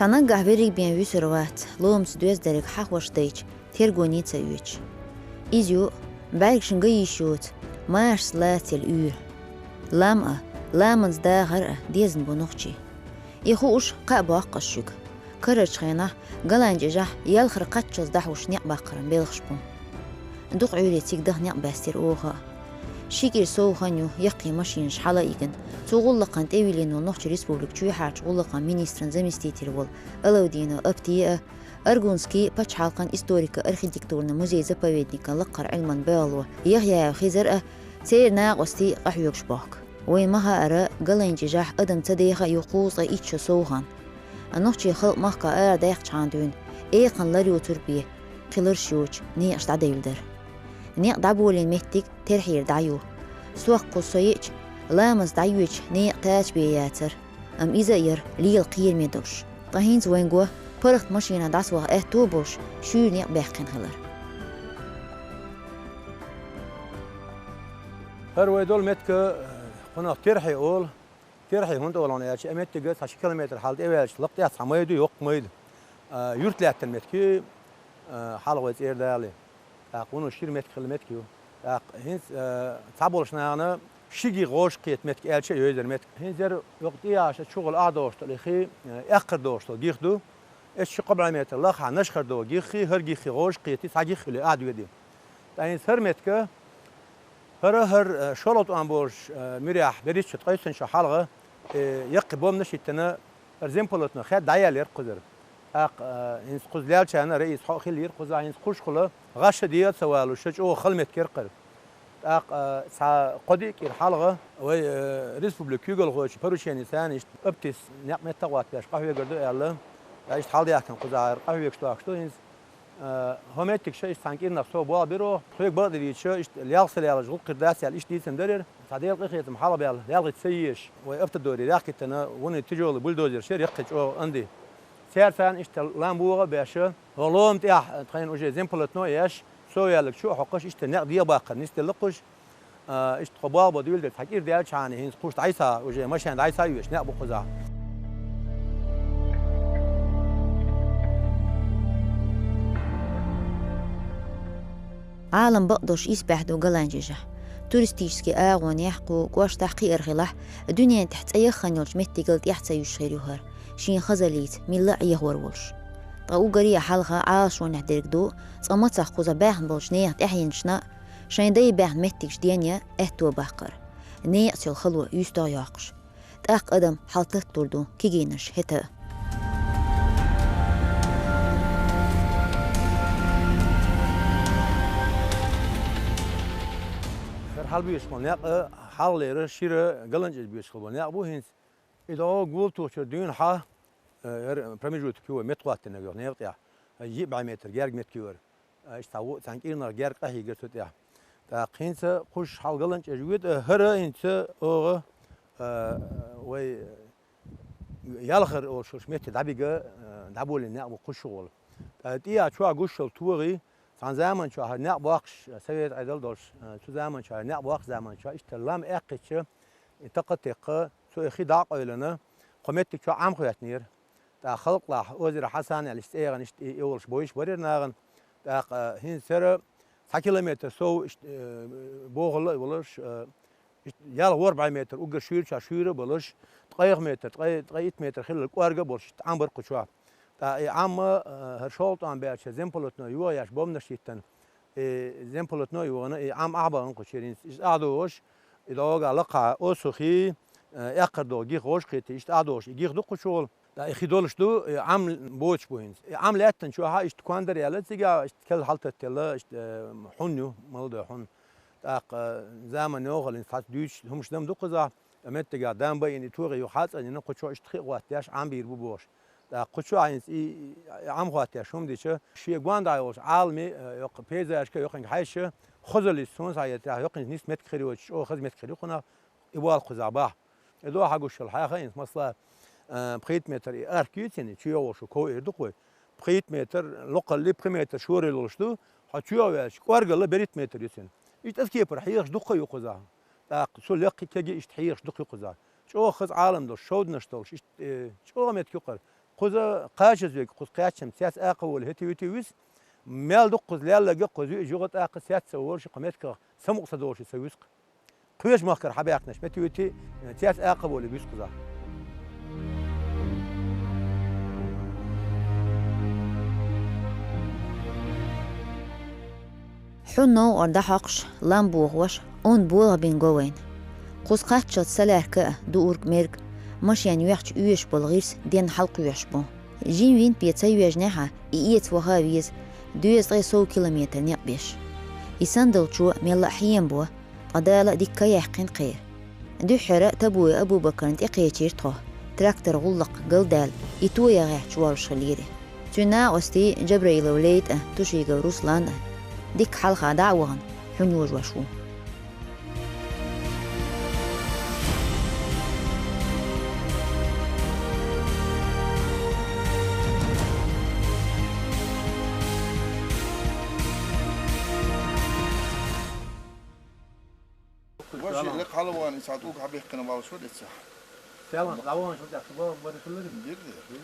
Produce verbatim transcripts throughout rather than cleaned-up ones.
Цхьа наггахь верриг бен вуьсур вац, ломаца доьзна дерг хьахош дайча, тергоне ца оьцуш. Иза ю, бӀаргашна ган йиш йоцу, машас лацийла уьйр. Лам а, ламанца дахар а дезна бу нохчий. И хууш, кхаъ боккху ас шуьга. Карарчу хенахь Галанчижахь ялхара кхаччалц дӀахьуш некъ баккхаран белхаш бу. Дукха Ӏуьйре цига даха некъ баьстира оха а. Ши кӀира сов хан ю яккхий машинаш хьала а йигна, цу гӀуллакхна тӀе а виллина волу Нохчийн Республикан чоьхьарчу гӀуллакхийн министран заместитель волу Алавдинов Апти а, Аргунский пачхьалкхан историко-архитектурни музей-заповедникан лакхара Ӏилманан баьхало Яхъяев Хизар а, церан накъостий а къахьоьгуш бохку. Вайн ма-хаъара, Галанчижахь адам ца деха а ю кхузткъе итт шо сов хан. Нохчийн халкъ махках арадаьккхичхьана дуьйна, экханна лар йоцург бен, кхин ларш йоцуш, некъаш дӀадевлла дара. Некъ дӀаболийна меттиг терхьера дӀа ю. Сох кхуза со еача, ламанца дӀайоьдучу некъан тача бен яцара, амма иза а яра лела кхераме долуш. Ткъа хӀинца вайна го, паргӀат машенахь дӀасаваха аьтто а болуш, шуьйра некъ баьккхина хилар. ХӀара вай долу меттиг, э, кхунах терхье олу. Терхье хӀунда олу аьлча, и меттиг цхьа ши километр хьала тӀеваьлча, лакха тӀехь цхьа май ду, йоккха май ду. А, юрт лаьттина меттиг ю, а, хьалха вай цӀера далале. ТӀаккха вуно шира меттиг хилла меттиг ю. ТӀаккха хӀинца, а, цхьаболчу нахана ши гиха гӀожа кхета меттиг аьлча а йойзара меттиг. ХӀинца яра йоккха тӀе яхьаш чугӀала охьадогӀуш долу и хи, а, эккхар догӀуш долу гиха ду. Иза ши-кхо бӀе метр лахахь нашхара догӀу гиха хи, хӀара гиха хи гӀожа кхета, цхьа гиха хи ле охьадоьду. ТӀаккха хӀинца хӀара меттиг, хӀара, хӀара, э, шолгӀа тӀом болуш, э, муьрехь берхӀитта шо, ткъайоьсна шо хьалха, э, яккхий бомбанаш а йиттина, хӀара земполотно хед дӀаяьлла яра кхузара. ТӀаккха, э, хӀинца кхуза леллачарна раис хьо а хиллера кхузахь, хӀинца кхушхула гӀаш а дегӀа а ца валуш, чӀогӀа хала меттиг яра кхара. ТӀаккха, э, цхьа кхо-диъ кӀира хьалха вай, э, республикан куьйгалхочун поручени царна иштта Аптис некъ меттахӀоттабеш къахьоьгур ду аьлла, ткъа иштта хьалдаьхкина кхузахь хӀара къахьоьгуш дохкуш ду хӀинца. Э, хӀо меттиг ша иштта цхьана кӀирнах сов болх бира оха, тхоьга бакъдерг дийцича, иштта лелха ца лелаш гӀуллакх хир дац аьлла, иштта дийцина дара. Цхьа Делан къинхетам хьалха баьлла, лелхийтта ца езаш, вай Автодоре яхкийтина, вуно тяжёлый бульдозерш яра, яккхий чӀогӀа анди. Цара царна иштта лам богӀа а беш, хӀо лома тӀехь тхайна уже земполотно а еш, сов яьлларг чу а хьокхуш, иштта некъ дегӀабаккхар нисделла кхуш. А, иштта тхо болх бан дуьйладелла, цхьа кӀира даьллачхьана хӀинца кхушта дӀасаха, уже машен дӀасаха а йоьдуш, некъ бу кхузахь. Ӏалам бакъдолуш исбаьхьа ду Галанчижахь. Туристически агӀонехь, кху кӀоштахь кхиар хилахь, дуьнен тӀехь цӀе яххана йолчу меттигал тӀаьхьа ца юьсуш хир ю хӀара, шен хазаллица милла а Ӏехор волуш. Ткъа уггаре а хьалха Ӏалашонехь дерг ду, цкъа мацах кхуза баьхна болчу нехан тӀаьхьенашна а, шайн дай баьхна меттигаш ден ян аьтто баккхар. Некъаца йолу хало юьстагӀ йоккхуш. ТӀаккха адам хьал татталур ду кегийнаш хӀета а. ХӀара хьалабоьшуш болу некъ а, хьалхалера шира Галанчижа боьшуш болу некъ бу хӀинца. И догӀу гултухучуьра дуьйна хьа, э, хӀара промежуток ю вай меттахӀоттийнарг йолу нехан тӀехь. Э, йиъ бӀе метр герга меттиг ю хӀара. Э, иштта цхьа ву-, цхьана кӀирнах герга къахьийгира цу тӀехь. ТӀаккха хӀинца кхуш хьал Галанчижа воьду, э, хӀара хӀинца оха, э, вай ялхара олуш меттиг дӀабига, э, дӀаболийна некъ бу кхуш гӀолла. ТӀаккха тӀехьа чохь гуш йолу тогӀи, цхьана заманчохь хӀара некъ боккхуш, э, совет Ӏедал долуш, э, цу заманчохь хӀара некъ боккху заманчохь, иштта лам аьккхича, и такха а текха, цу и хи дӀа а къевлина, кху меттиг чохь Ӏам хӀоьттинера. ТӀаккха халкъалахь, Озеров Хьасан аьлла иштта цӀе яхана, иштта и, и волуш бойуш барира нахана. ТӀаккха, э, хӀинца хӀара цхьа километр сов иштта, э, бохалла а волуш, э, иштта ялх-ворхӀ бӀе метр уггар шуьйрачохь шуьйра а болуш, ткъайх метр, ткъай, ткъе итт метр хиллал кӀорга а болуш, иштта Ӏам бара кху чохь. ТӀаккха и Ӏам, э, хӀара шолгӀа тӀом баьлча, земполотно йогӀу еш бомбанаш йиттина, и земполотно а йогӀана, и Ӏам ахьа бахана кху чуьра хӀинца. Иза ахьа догӀуш, и догӀу лакхахь Осухи, э, эккхар догӀу гиха гӀожа кхетий, иштта ахьа догӀуш, и гиха ду кху чу гӀолла. ТӀаккха и хи долуш ду, и Ӏам боцуш бу хӀинца. И Ӏам лаьттина чохь а иштта кондара яьлла цигахь, иштта кел хьалататтаелла, иштта, э, хьун ю, мала ду хьун. ТӀаккха заман йогӀал, хӀинца цхьацца дуьйцуш хӀумаш дам ду кхузахь, а меттигехь дам байина, и тогӀи юха хьацӀанина, кху чу иштта хи а хӀоттаеш, Ӏам бийр бу бохуш. ТӀаккха кху чу хьайнца и, и Ӏам хӀоттаеш хӀума дича, шен гонда йолчу Ӏаламе, э, йоккха пейзажка, йоккханга хьаьжча, хозаллица суна схьаэцарехь, йоккханчу нисса меттиг хир йоцуш, чӀогӀа хаза меттиг хир ю кхунах, и болх кхузахь бахь. И дохьа гуш йолу хьаьха хӀинца, масала, э, пхийтта метр и арка ю цуьнан, чу йогӀуш ков эр ду кхой. Пхийтта метр локхалли, пхи метр шоралла йолуш ду, хьо чу йогӀу ваьлча, кӀоргалла берхӀитта метр ю цуьнан. Иштта аса кепара хьехаш дуккха а ю кхузахь. ТӀаккха цу лекха кеги иштта хьехаш дукха ю кхузахь. ЧӀогӀа хаза Ӏалам долуш, шовданаш долуш, иштта, э, чӀогӀа меттиг ю кхара. Кхуза кхачаза верг, кхуза кхаьчча-м цец акха волу хӀетий-витий вуьсу. Мел дукха кхуза лелларг а кхуза юьжа юха тӀаккха цец ца волуш, кху меттигах самукъа ца долуш ца вуьсу. Кхечу махкара хьабаьхкинарш меттиг-витий, э, цец акха волу вуьсу кхузахь. Хьун новкъара дӀахьокхуш, лам бохош, онда болх бина го вайна. Кхуза кхаччалц са лаьрка а, дуург-мерг, машен йоьхча оьшуш болу гӀирс денна хьалакхоьхьуш бу. Жин вин пе ца йоьжнехь а, и эца ваха а веза, дезткъе сов километр некъ беш. И санна долчо мелла а хьемабо, ткъа Дала а дика ка яьккхина кхера. Дуьххьара Табуев Абубакарна тӀе кхечира тхо, трактор гӀуллакх галдаьлла, и тоян гӀерташ воллуш хилира. Цуьнан накъостий Джабраилов Лейта а, Тушигов Руслан а дикка хьалха дӀа а вахана, хьун йожош ву. Вай шиъ лекха хьалаван, и цхьа тӀулг хьабехкина валлаш ву децахь. Селан, лаван шу дехка бо, бо хилари? Дир, дир.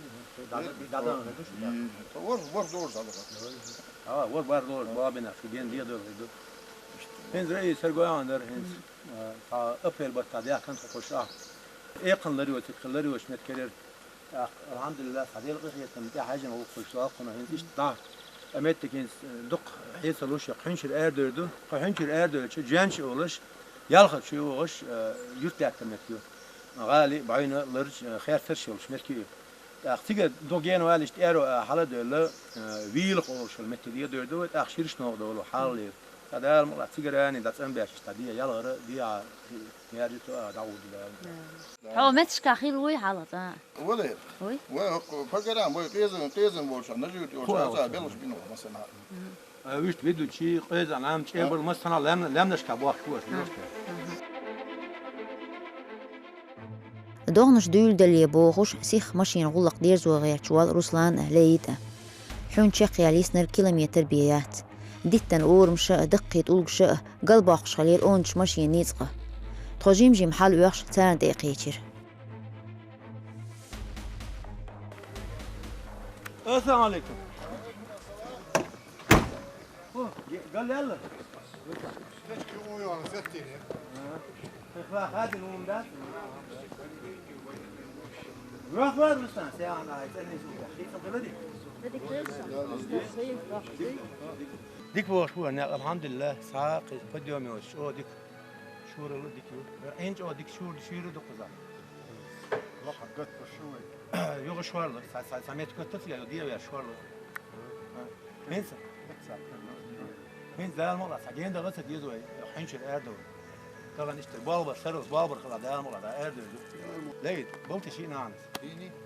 Дада, дада, дада, шу дехка. Вор, вор дожа дада. А, вор бар дожа, бо бина, шу ген де дожа ду. Хин зрей сергоян дар, хин, а, апрель батта дехкан тхо кхуш а. Экхан лари вати, лари ваш мет керер. ТӀаккха, алхьамдулиллах, цхьа Делан къинхетам тӀе хьаьжжина гӀуллакхаш доккху хӀинца иштта дӀа. Ткъа меттиг хӀинца дукха хье ца луш, хьуьнчуьра арадевр ду. Кху хьуьнчуьра арадевлча, Джуьнча олуш, ялхалгӀачу йогӀуш, э, юрт лаьттар меттиг ю. ГӀали, бӀуьйна, ларч, э, херцарш йолуш меттиг ю. ТӀаккха цига ду гена валлаш тӀеро, э, хьала а девлла, э, Вийлах олуш йолу меттиг дӀадевр ду вай, тӀаккха шираш ногӀу долу хьаллера. Ткъа Дала мукъалахь, цигара а дӀа цӀанбеш, дӀа де, ялхара, де, а, Яьржа цо а дӀагӀурдина. Хьо метташка хилла вуй хьалха цкъа? Вале. Вуй? Вай хӀокху пагаран, вай къезан, къезан волчохь, нажуьйта йолчохь, аса белхаш бина ву, масана. А вуьшта ведучи, къезан, ам чӀебар, масана лем-, лемнашка бохку ваш, вуьшта. ДогӀнаш дуьйладале бохуш, сиха машина гӀуллакх дерзо гӀерташ вал Руслан а, Леид а. Хьун чекхъял йиснарг километр бен яц. Диттан орамаша а, даккхий тӀулгаша а галбоккхуш хилира онда машен ницкъ а. Тхо жим-жим хьала оьхуш царна тӀе а кхечира. Ассаламу алейкум. О, ге-, гал яьлла? Стечки уйла сеттине. Ага. Дика вахаш ву, алхьамдулиллах, схьа кхин подъём йоцуш, чӀогӀа дика. Шуралла дика ю. Ӏин чӀогӀа дика шура, шура ду кхузахь. Лакха гатта шу вай. Юха шорла, са, са, са мет гатта ца, я, де вер шорла. ХӀинца? ХӀинца Дала мукъалахь, цхьа ген дала ца деза вай, хьуьнчуьра арадовла. Тахана иштта болбар, сарралц болбар хила Дала мукъалахь, Дала арадевлла. Левит, балта ши нанас.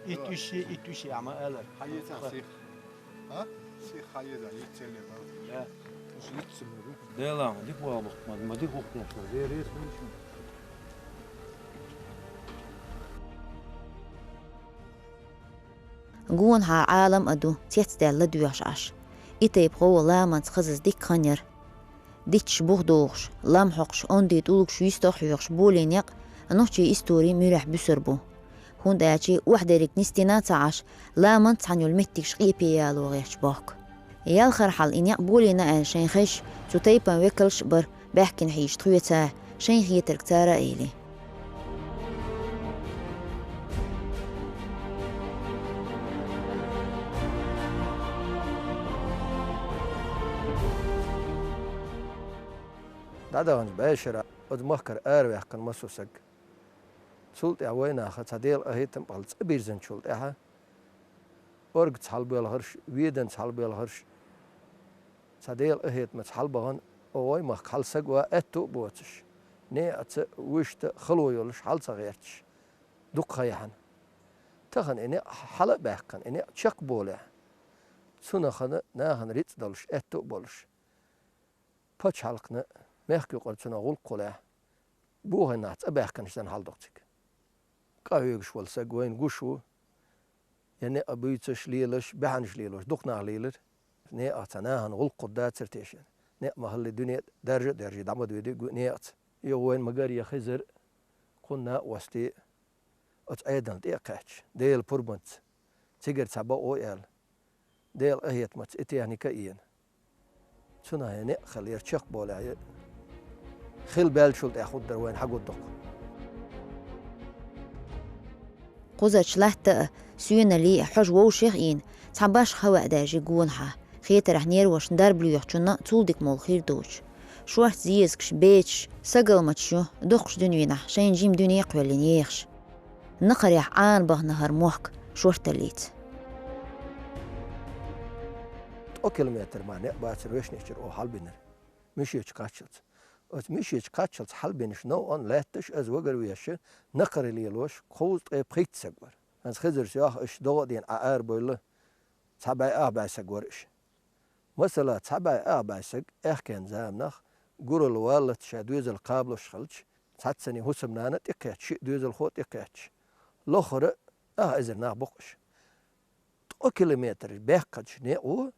Итт уьш ши, итт уьш ши, ама алар. Хьаеца сих. А? Сих хьаеца, иццелле бал. Я. Уж иццелле, да? Дела, ма дика болбар, ма, ма дика бухкнаш, ма, вер, вер, вер, вер. Гонахьа Ӏалам а ду, цецдаьлла доьхьаш Ӏаш. И тайпа гӀо ламанца хазаза дика хан яра. Дитташ бух дохуш, лам хьокхуш, онда тӀулгаш юьстах а хьоьхуш, болийна некъ нохчийн историн муьрехь буьсур бу. ХӀунда аьлча охьадерриг нисдина а ца Ӏаш, ламанца цхьаьна йолу меттигаш къепе яло гӀерташ бохку. Ялхара хьал и некъ болийна аьлла шайн хезаш, цу тайпан векалш а бара, баьхкина хьийча тхоьца, шайн хетарг цара а йили. ДӀадаханчу бӀешара оцу махкара араваьккхина массо саг. Цул тӀаьхьа вайнаха цхьа Делан къахетам бахьана цӀа бирзинчул тӀаьхьа, оргаца хьалабоьлхурш, веданца хьалабоьлхурш, цхьа Делан къахетамца хьалабахана, О, вай махка хьал саг ва аьтту а боцуш, некъаца вуьшта хало йолуш хьал ца гӀерташ, дукха ха яхьана. Тахана и некъ хьала а баьккхина, и некъ чекхболехь, цунах нахана рицкъ долуш, аьтту а болуш, пачхьалкхана мехкан юкъара цунах гӀуллакх хуьлехь, бохийна нах цӀа баьхкинчу санна хьал ду-кх цига. КъахӀоьгуш волу саг вайна гуш ву, я некъ буьйцуш лелаш, баьхьанаш лелош дукха нах лелира. Некъах цхьа нахана гӀуллакх хир дацара тешна. Некъ ма-хиллара дуьне а даржа а даьржий, дӀа ма доьдий некъаца. Юха вайна ма-гарра я Хизар, кхунна а, Ости а оцу Ӏедална тӀе а кхаьчча, Делан пурбанца, цигара цхьа бакъо а аьлла, Делан къинхетамца и техника а еана. Цунах я некъ хилла яра чекхболехь, я хила баьллачул тӀаьхьа хӀун дара вайна хьагур ду-кх. Кхузарчу латта а, соьнал а хьожа вовшех а ийна, цхьа башха хӀаваъ даьржи гонахьа, хетарехь нервашна дарба лоьхучунна цул дика молла хир доцуш. Шортта зезагаш, бецаш, сагалматаш ю доккхачу дуьненахь шайна жима дуьне кхоьллина ехаш. Накхарехь Ӏана бахана хӀара мохк шорталлица. Ткъа километр мара некъ бацара вешничуьра оха хьалбинарг, Мишечу кхаччалц. Оцу Мишечу кхаччалц хьалбинарш новкъан лаьтташ, иза вагар вешан, накхара лелош, кхузткъе пхийтта саг вара. ХӀинца Хизарс йоху, уьш догӀа а дина Ӏа арабевлла, цхьа бӀе ах бӀе саг вара уьш. Масала, цхьа бӀе ах бӀе саг аьхкенан заманахь гуралла валлалц ша доьзал кхабалуш хилча, цхьаццанийн хӀусамнана тӀекхетча, шиъ доьзалхо тӀекхетча, лохара ах эзар нах бу-кх уьш. Ткъа километр баьккхинчу некъо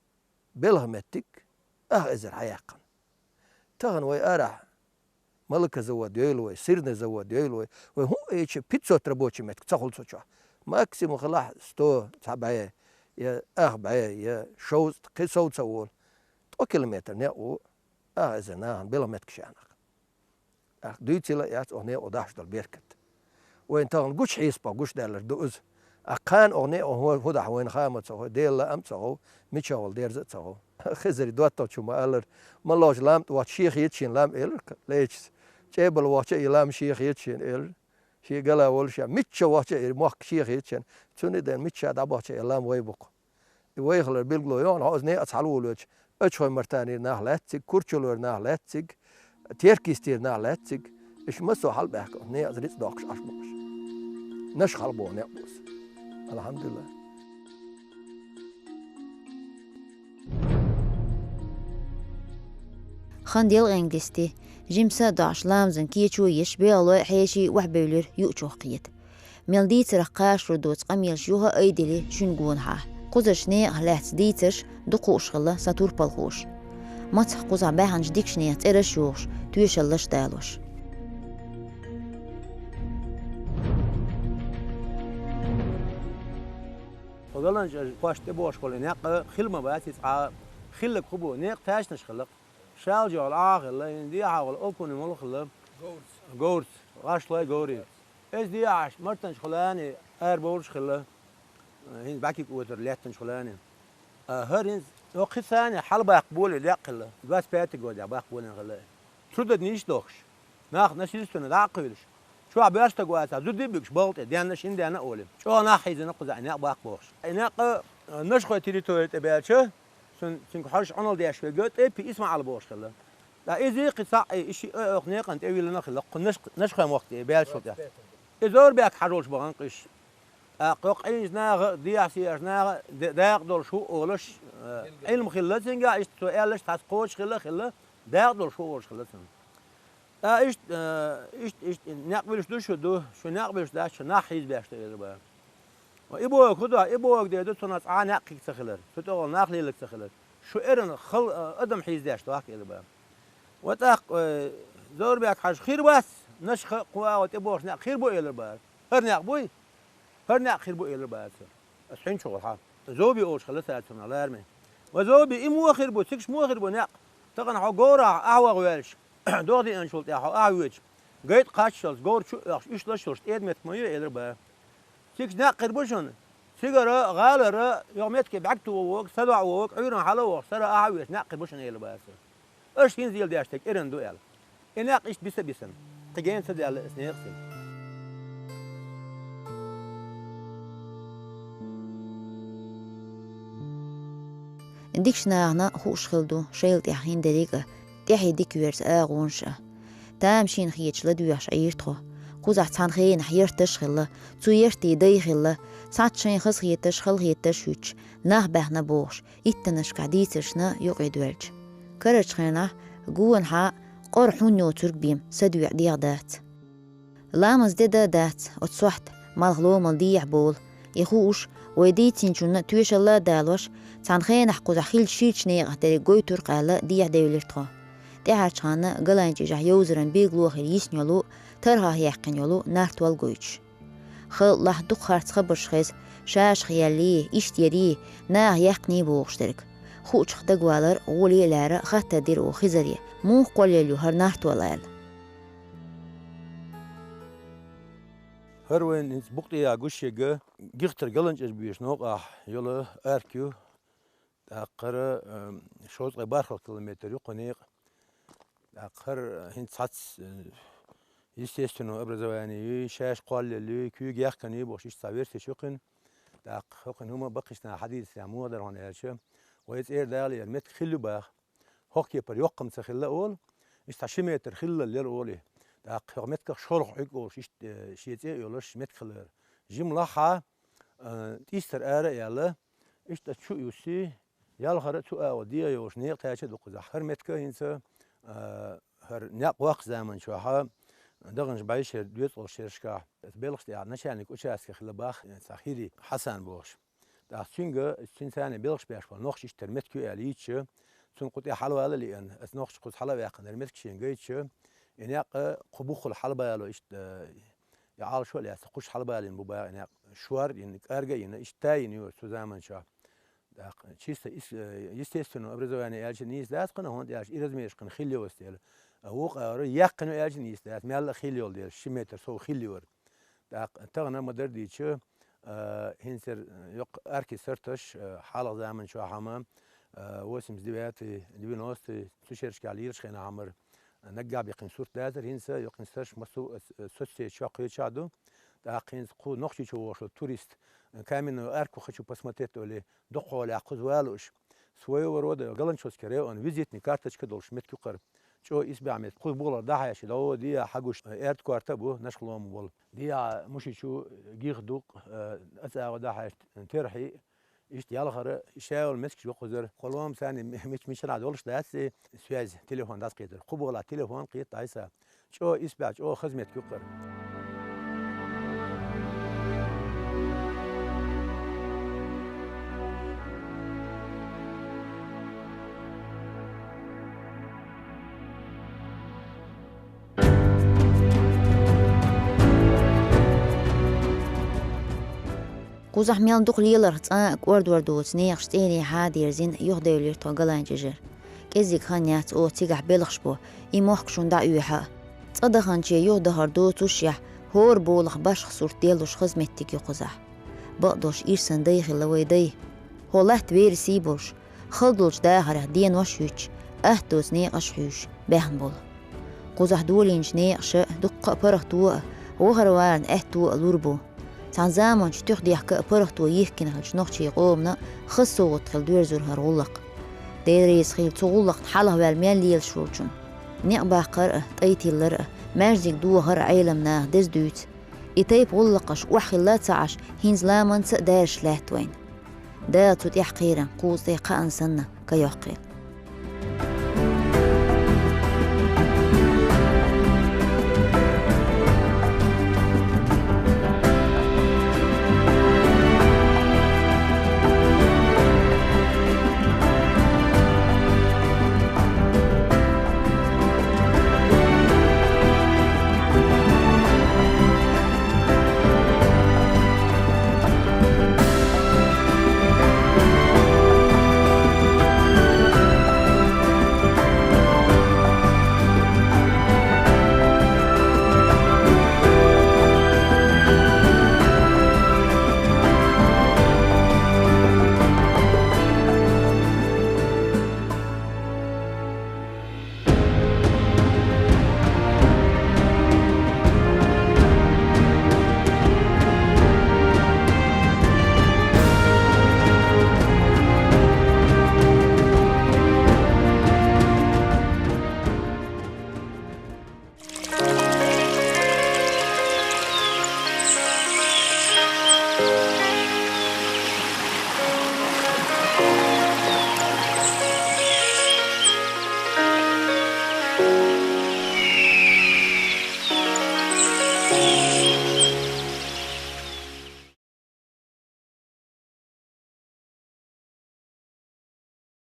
белхан меттиг ах эзар хьаяьккхина. Тахана вай арахь молокозавод йойла вай, сырный завод йойла вай. Вай хӀун а йича, пятьсот рабочий меттиг ца хуьлу цу чохь. Максимум хилахь сто, цхьа бӀе, я ах бӀе, я шовзткъа, кхин сов ца волу. Ткъа километр некъо ах эзар нахана белхан меттигаш яьхьна-кх. ТӀаккха дуьйцийла а яц оха некъо дахьаш долу беркат. Вайна тахана гучу хьесапах гучудаьлларг ду иза. ТӀаккха кхана оха некъо хӀу-, хӀун дахьа вайна хаа ма ца хой, Делан лаам а ца хов, мичахь волу дерза а ца хов. Хизаре доттагӀчо ма-аллара, ма лохучу лам тӀе вахча шен хета шена лам, элира-кх лечас. ЧӀебала вахча а и лам шен хета шена, элира. Шен гала волуш а, мичча вахча а и мохк шен хета шена. Цундела мичча дӀабахча а и лам вай бу-кх. И вайхалара билгало йогӀу, хьо иза некъаца хьалаволавелча, Ачхой-Мартанера нах лаьцциг, Курчалойра нах лаьцциг, Теркйистера нах лаьцциг, уьш массо а хьалабаьхка, некъаца рицкъ доккхуш Ӏаш бу уьш. Наша хьалабогӀу некъ бу иза. АлхьамдулиллахӀ. Хан делкъенга дисти, жимса а доӀуш ламазан кечо а еш, белхалой а, хьеший а охьабевлира юучух кхета. Мел дийцарх кхачалур доцу къамелаш юха а айдели шуьнан гонахьа. Кхузарчу некъах лаьцна дийцарш дукха хууш хилла сан турпалхоша. Мацах кхузахь баьхьначу дикачу нехан цӀераш а йохуш, тоьшаллаш а далош. Хьо галанчу кхошта тӀебогӀуш болу некъ хила ма бац иза цкъа а, хилларг хӀун бу, некъ тачанаш хилла-кх. Шалжа йолу Ӏа хилла, хӀинца дехьа волу Окуни молу хилла? Говрц. Говрц, гӀашлой говрий. Иза дехьа Мартанчу хьулани арабовлуш хилла, хӀинца бӀаьрг отар лаьттанчу хьулани. А, хӀара хӀинца, хӀокху царна хьалабаккха болий декъ хилла, двадцать пятый годехь баккха болийна хилла. Трудодни йиш дохуш, нах насильственно дӀа а кхуьйлуш, чохь боьрша стаг вацахь, зуда а буьгуш балха тӀе, денна, шина денна а олий. ЧӀогӀа нах хьийзина кхузахь и некъ баккха бохуш. И некъ, а, Нашхой территори тӀе баьлча, цун, цуьнга хьожуш Ӏуналла деш верг тӀе Пи ИсмаӀал бохуш хилла. Ткъа иза кхин цхьаъ и шиъ а оха некъан тӀе виллина хилла, кху Наш-, Нашхой мохк тӀе баьллачул тӀаьхьа. И Зоврбек-Хьаьжа волчу бахана кхуьш. ТӀаккха хӀокху Ӏийначу наха а, дехьа сехьачу наха а де-, дакъа долуш хӀу а олуш, э, Ӏилма хилла цуьнга, иштта цо аьллаш, цхьацца кхочуш хилла а хилла, дакъа долуш хӀу а олуш хилла цуьнан. Ткъа иштта, э, иштта, иштта, некъ вуьлуш ду шу ду, шу некъ вуьлуш дац, шу нах хьийзабеш ду, элира бара. Ва и бохург хӀун ду, и бохург дерг ду, цунах цкъа а некъ кхин ца хилар, цу тӀехула нах леларг ца хилар. Шу эрна хала, э, адам хьийзадеш ду ахка, элира бара. Ва тӀаккха, э, Зоврбек-Хьаьжа хир бац, Нашха а, кху агӀор тӀебогӀуш некъ хир бу, элира бара. ХӀара некъ буй? ХӀара некъ хир бу, элира бара цо. Ас хьуьнчу гӀур хьа. Зовби олуш хилла цара цунах лараме. Ва Зовби, и муха хир бу, цигахь муха хир бу некъ? Тахана хьо говрахь ахьа ваха ваьлча, догӀа деанчул тӀаьхьа хьо ахьа воьдуш, гайта кхаччалц говр чу а оьхуш, уьш лаш йолуш тӀеда меттиг ма ю, элира бара. Цигахь некъ хир бу шуна? Цигара, гӀалара, йоху меттиге бӀаьрг тӀе вогӀу, садоӀа вогӀу, Ӏуьйранна хьала а вогӀу, сара ахьа а воьдуш некъ хир бу шуна, элира бара цо. Аша хӀинца леладеш дерг эрна ду аьлла. И некъ иштта биса-бисина, кхин гена ца даьлла аса некъ цига. Дикачу нахана хууш хилла ду шайла тӀехь хин дерриг а. тӀаьхье дика верза агӀонаш а. Тамашийна хеташ ладоьгӀаш Ӏийра тхо. Кхузахь цхьана хенахь ярташ а хилла, цу яртийн дай хилла, цхьацца шайн хазахеташ, халахеташ а хӀуьттуш, нах баьхна бохуш, иттаннашкахь дийцаршна юкъе доьлча. Карарчу хенахь гонахьа къора хьун йоцург бен садоьӀа дегӀ дац. Ламаз де дан а дац, оцу сохьта малх ломал дехьа болу. И хууш, вай дийцинчунна тоьшалла а далош, цхьана хенахь кхузахь хиллачу ширачу некъахь дерриг гойтур-кх аьлла, дехьа девлира тхо. ТӀаьхьарчу ханна Галайн чӀижахь йовзаран билгало хир йисна йолу, тархах яьккхина йолу нартол гойтуш. Халкъалахь дукха харц хабарш хеза, шаьш хияллий, иштта ярий, наха яьккхиний бохуш дерг. Хуучух дагавалар гӀоле а лаьара хаттар дира оха Хизаре, муха кхоллаелла ю хӀара нартол аьлла. ХӀара вайн хӀинца букъ тӀехьа гуш ерг, гихтара Галайн чӀеж боьдучу новкъахь йолу арка ю. ТӀаккха хӀара, э, шовзткъе бархӀ километр ю кху некъа. ТӀаккха хӀара хӀинца цхьацца, э, естественного образования юй, шаьш кхоллаелла юй, куьйга яьккхина юй бохуш, иштта цхьа версеш ю кхуьнан. ТӀаккха хӀокхуьнан хӀума баккхийчу наха хьадийцарехь муха дара хьуна аьлча, вай цӀера далийра меттиг хилла ю баха. ХӀокху кепара йоккха-м ца хилла олу, иштта цхьа ши метр хиллал яра олий. ТӀаккха хӀокху меттигах шоргӀа Ӏуьрг олуш иштта, э, шен цӀе а йолуш меттиг хилла яра. Жимма лахахь, э, тӀистара ара а яьлла, иштта чу а юссий, ялхара а цу агӀор дегӀан йолуш некъа кхаьчна ду кхузахь. ХӀара меттиг хӀинца, э, хӀара некъ воккхучу заманчохь, даханчу бӀешеран доьзткъалгӀачу шерашкахь, белхаш тӀехь начальник участка хилла баха, э, цхьа ХӀирий Хьасан бохуш. ТӀаккха цуьнга, цуьнан царна белхаш беш болу нохчий иштта хӀара меттиг ю аьлла йийцича, цунна кху тӀе хьалавала а лиъна, аса нохчаша кхуза хьала а ваьккхина, хӀара меттиг шена гайтича, и некъ кху буххула хьалабало иштта, и Ӏалашо а лаьцна, кхуза хьалабалийна бу баха и некъ, шор а йина, кӀарга а йина, иштта йина ю цу заманчохь. ТӀаккха чисто ис-, э, естественного образования аьлча а нийса дац кхуьнан, хӀунда аьлча и размераш кхуьнан хилла йоцу дела. А вукху агӀор яьккхина ю аьлча а нийса дац, мелла а хилла йолу дела, ши метр сов хилла ю хӀара. ТӀаккха тахана ма-дарра дийцича, а, хӀинца хӀара, а, йоккха арки сарташ, а, хьалха заманчохь хьама, а, восемьдесят девятый, девяностый, цу шерашкахь лелачу хенахь хьамара, а, наггахь беккхина сурт дацара, хӀинца йоккхин сарташ массо а, а, соцсеташ чохь кхечахь ду. ТӀаккха хӀинца кху Нохчийчу вогӀуш волу турист, а, каменную арку хочу посмотреть олий, дукхахьолехь кхуза валуш. Своего рода Галанчожский район визитный карточка долуш меттиг ю кхара. ЧӀогӀа исбаьхьа меттиг. Кхуза бухалара дӀахьаьжча, дӀо дехьа хьагуш, э, аьрда корта бу, Нашхлома болу. Дехьа Мушичу гихь ду-кх, э, ацӀагӀо дӀахьаьжча, терхьий, иштта ялхара, ша йолу меттигаш ю кхузара. Кху лома царна мича-мичанхьа долуш дац и связь, телефон дӀасакхетар. Кху бухалахь телефон кхета дӀасса. ЧӀогӀа исбаьхьа, чӀогӀа хаза меттиг ю кхара. Кхузахь мел дукха леларх цкъа а кӀордор доцу некъаш цӀене хьадерзина юхадевлира тхо Галайн чӀижара. КӀеззиг хан яц оха цигахь белхаш бо, и мохк шуна дӀа а оьхьа. Цкъа даханче юхадахар доцушехь, хӀора болах башха сурт деллуш хаза меттиг ю кхузахь. Бакъдолуш ирсан дай хилла вай дай. ХӀо латта верасий болуш, хала долчу дахарехь денош а хӀуьттуш, атта доцу некъаш а хьуьйсуш, баьхна болу. Кхузахь долийначу некъаша дуккха а паргӀато а, вахарваран аьтто а лур бу. Цхьана заманчохь туьха дехка а паргӀато йихкина хиллачу нохчийн къомана хаза совгӀат хилла доьрзура хӀара гӀуллакх. Дела реза хуьлда цу гӀуллакхна хьалхаваьлла мел лелаш волчунна. Некъ баккхар а, тӀай тиллар а, маьждиг дохар а Ӏелам наха деза дуьйцу. И тайпа гӀуллакхаш охьахилла а ца Ӏаш, хӀинца ламанца а даьржаш лаьтта вайна. Дала цу тӀехь кхерам кхузткъе кхаанна санна кхайоккхийла.